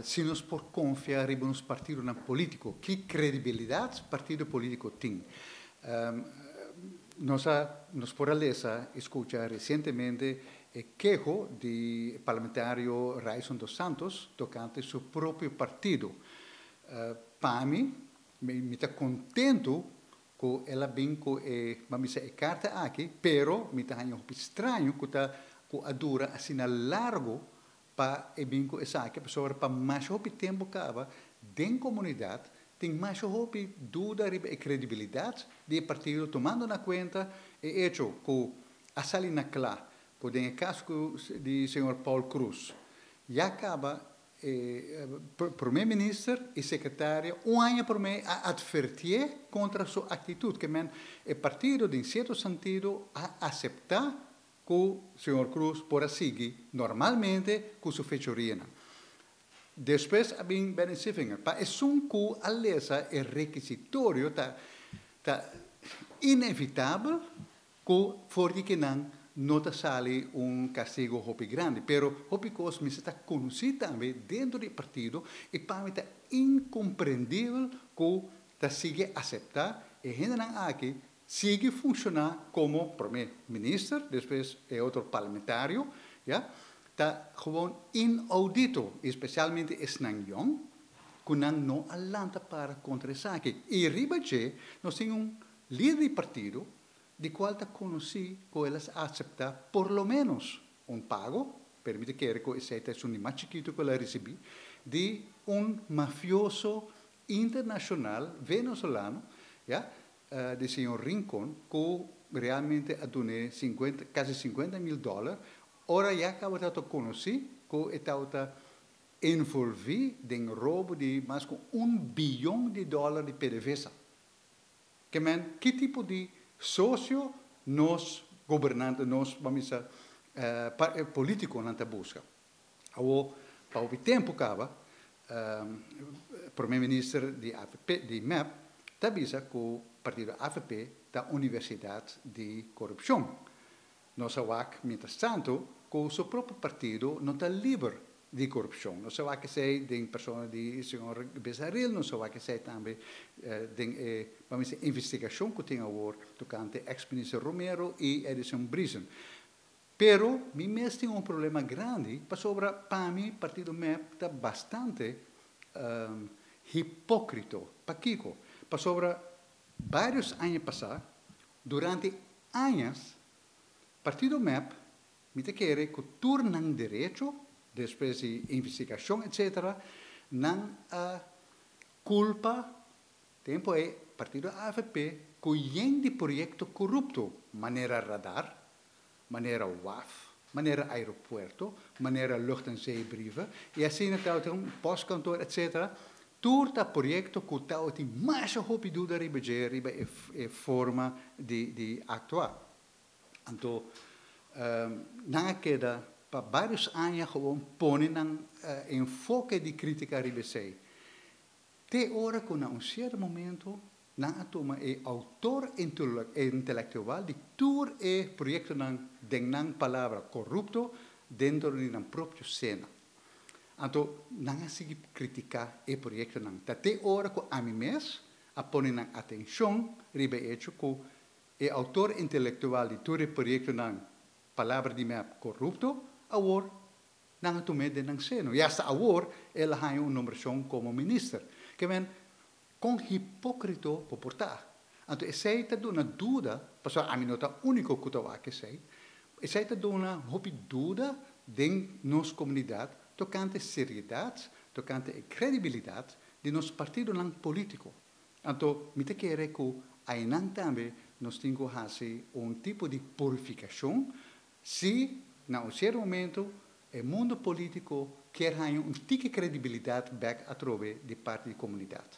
Si nos por konfia riba nos partidonan polítiko, ki kredibilidat partido polítiko tin? Nos a nos por a lesa i skucha resientemente e keho di parlamentario Ryson dos Santos tokante su propio partido. Pa mi, mi ta kontentu ku el a bin ku e, ban bisa, e karta aki, pero mi ta haña hopi straño ku ta ku a dura asina largu pa e bin ku esaki, pasobra pa masha hopi tempu kaba den komunidat tin masha hopi duda riba e kredibilidat di e partido, tumando na kuenta e echo ku a sali na kla ku den e kaso ku di señor Paul Croes ya kaba e prome minister i sekretario un aña prome a atvertié kontra su aktitut, ke men e partido den sierto sentido a aseptá ku señor Croes por a sigui normalmente ku su fechorianan. Despues a bin Benny Sevinger. Pa esun ku a lesa e rekisitorio ta ta inevitabel ku for di kinan no ta sali un kastigo hopi grandi. Pero hopi kos mester ta konosí tambe dentro di e partido i pa mi ta inkomprendibel ku ta sigui aseptá e hendenan aki sigui funshoná komo prome minister, despues e otro parlamentario, ya, ta gewoon inaudito, i spesialmente esnan yòn, ku nan no a lanta para kontra esaki. I riba dje nos tin un lider di partido di kual ta konosí ku el a aseptá por lo ménos un pago, pero mi ta kere ku esei ta esun di mas chikitu ku el a risibí, di un mafioso internashonal venezolano, ya, di señor Rincon, ku realmente a dun'é sinkuenta, kasi 50.000 dòler, ora ya kaba ta konosí ku e tabata envolví den robo di mas ku 1 biyon di dòler di PDVSA. Ke men, ki tipo di sosio nos gobernante, nos, ban bisa, polítikonan ta buska? Awor, pa hopi tempu kaba, prome minister di AVP, di MEP, ta bisa ku partido AVP ta universidat di korupshon. Nos a wak, mientras tanto, ku su propio partido no ta liber di korupshon. Nos a wak esei den persona di señor Besaril, nos a wak esei tambe den e, ban bisa, investigashon ku tin awor tokante ex-minister Romero i Edison Briesen. Pero mi mes tin un problema grandi, pasobra pa mi partido MEP ta bastante hipókrito. Pakiko? Pasobra vários aña pasá, durante añas, partido MEP, mi ta kere ku tur nan derecho, despues di investigashon, etc., nan a kulpa tempu ei partido AVP ku yen di proyekto korupto, manera radar, manera waf, manera aeropuerto, manera lucht- en zeebrieven, i asina tabata un postkantoor, etc. Tur ta proyekto ku tabatin masha hopi duda riba dje, riba e forma di aktua. Anto, nan a keda pa vários aña gewoon pone nan enfoke di krítika riba esei. Te ora ku na un sierto momento nan a tuma e outor intelektual di tur e proyektonan, den nan palabra korupto, dentro di nan propio sena. Anto, nan a sigui kritiká e proyektonan. Ta te ora ku ami mes a pone nan atenshon riba e echo ku e outor intelektual di tur e proyektonan, palabra di MEP, korupto, awor nan a tum'é den nan seno. I asta awor el a haña un nombrashon komo minister. Ke men, kon hipókrito bo por ta? Anto esei ta duna duda, pasobra ami no ta úniko ku ta wak esei, esei ta duna hopi duda den nos komunidat tokante seriedat, tokante e kredibilidat di nos partidonan polítiko. Anto mi ta kere ku einan tambe nos tin ku hasi un tipo di purifikashon si na un sierto momento e mundu polítiko kier haña un tiki kredibilidat bèk atrobe di parti di komunidat.